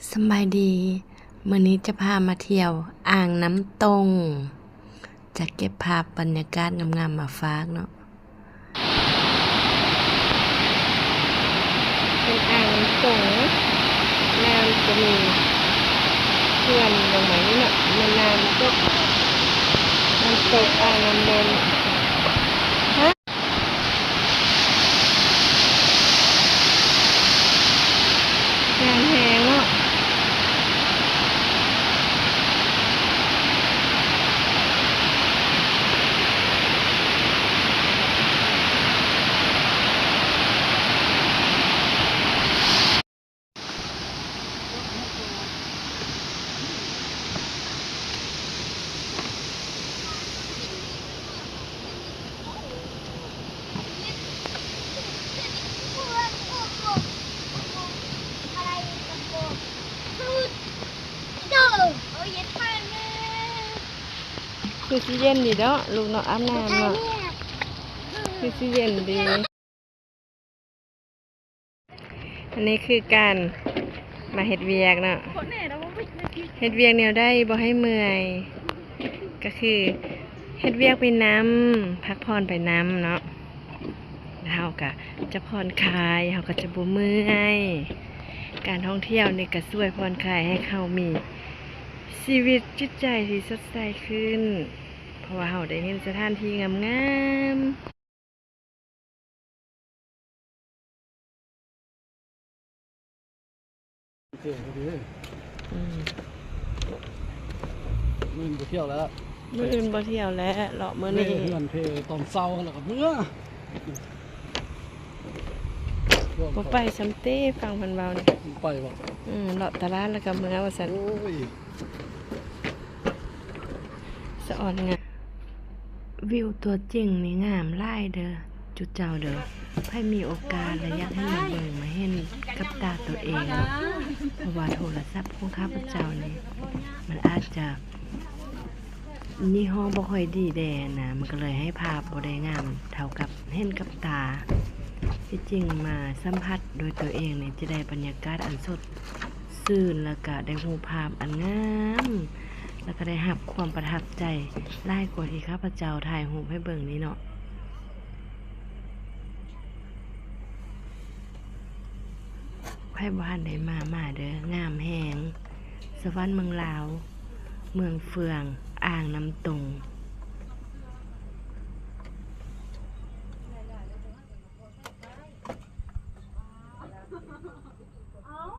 ສະບາຍດີ ມື້ນີ້ຈະພາມາທ່ຽວອ່າງນ້ຳຕົງ ຈະເກັບພາບບັນຍາກາດງາມໆມາຝາກເນາະ. ເປັນອ່າງນ້ຳຕົງ ນ້ຳຈະມີເຈື່ອນລົງມານີ້ເນາະ ແມ່ນນ້ຳຕົກ ນ້ຳຕົກອ່າງນ້ຳມົນ. ງາມແຮງເນາະ. ຄືຊິເຢັນດີເນາະ ລູກເນາະ ອາບນ້ຳເນາະ ຄືຊິເຢັນດີ. ອັນນີ້ຄືການມາເຮັດວຽກເນາະ ເຮັດວຽກແນວໃດບໍ່ໃຫ້ເມື່ອຍ ກໍຄືເຮັດວຽກໄປນຳ ພັກຜ່ອນໄປນຳເນາະ ແລ້ວເຮົາກໍຈະຜ່ອນຄາຍ ເຮົາກໍຈະບໍ່ເມື່ອຍ. ການທ່ອງທ່ຽວນີ້ກໍຊ່ວຍຜ່ອນຄາຍໃຫ້ເຮົາມີຊີວິດຈິດໃຈທີ່ສົດໃສຂຶ້ນ ເພາະວ່າເຮົາໄດ້ເຫັນສະຖານທີ່ງາມໆ. ອືມ ມື້ອື່ນບໍ່ທ່ຽວແລ້ວ ມື້ອື່ນບໍ່ທ່ຽວແລ້ວ ເລາະມື້ນີ້ ເຮືອນເພຕອນເຊົ້າແລ້ວກໍເມືອ ບໍ່ໄປຊ້ຳເຕ ຟັງເພິ່ນເວົ້ານີ້ ໄປບໍ່? ອືມ ເລາະຕະຫຼາດແລ້ວກໍເມືອວ່າຊັ້ນ ໂອ້ຍ. ສະອອນງາມ ວິວຕົວຈິງນີ້ງາມຫຼາຍເດີ ຈຸເຈົ້າເດີ ໃຜມີໂອກາດ ແລະ ຢາກໃຫ້ມາເບິ່ງ ມາເຫັນກັບຕາຕົວເອງເນາະ ເພາະວ່າໂທລະສັບຂອງຂ້າພະເຈົ້ານີ້ ມັນອາດຈະຍີ່ຫໍ້ບໍ່ຄ່ອຍດີແດ່ນະ ມັນກໍເລີຍໃຫ້ພາບບໍ່ໄດ້ງາມເທົ່າກັບເຫັນກັບຕາ. ທີ່ຈິງມາສຳຜັດໂດຍຕົວເອງນີ້ ຈະໄດ້ບັນຍາກາດອັນສົດ ຊື່ນ ແລ້ວກະໄດ້ຮູບພາບອັນງາມ ແລ້ວກະໄດ້ຮັບຄວາມປະທັບໃຈຫຼາຍກວ່າທີ່ຂ້າພະເຈົ້າຖ່າຍຮູບໃຫ້ເບິ່ງນີ້ເນາະ. ໃຜບໍ່ທັນໄດ້ມາ ມາເດີ ງາມແຮງ ສະຫວັນເມືອງລາວ ເມືອງເຟືອງ ອ່າງນ້ຳຕົງ.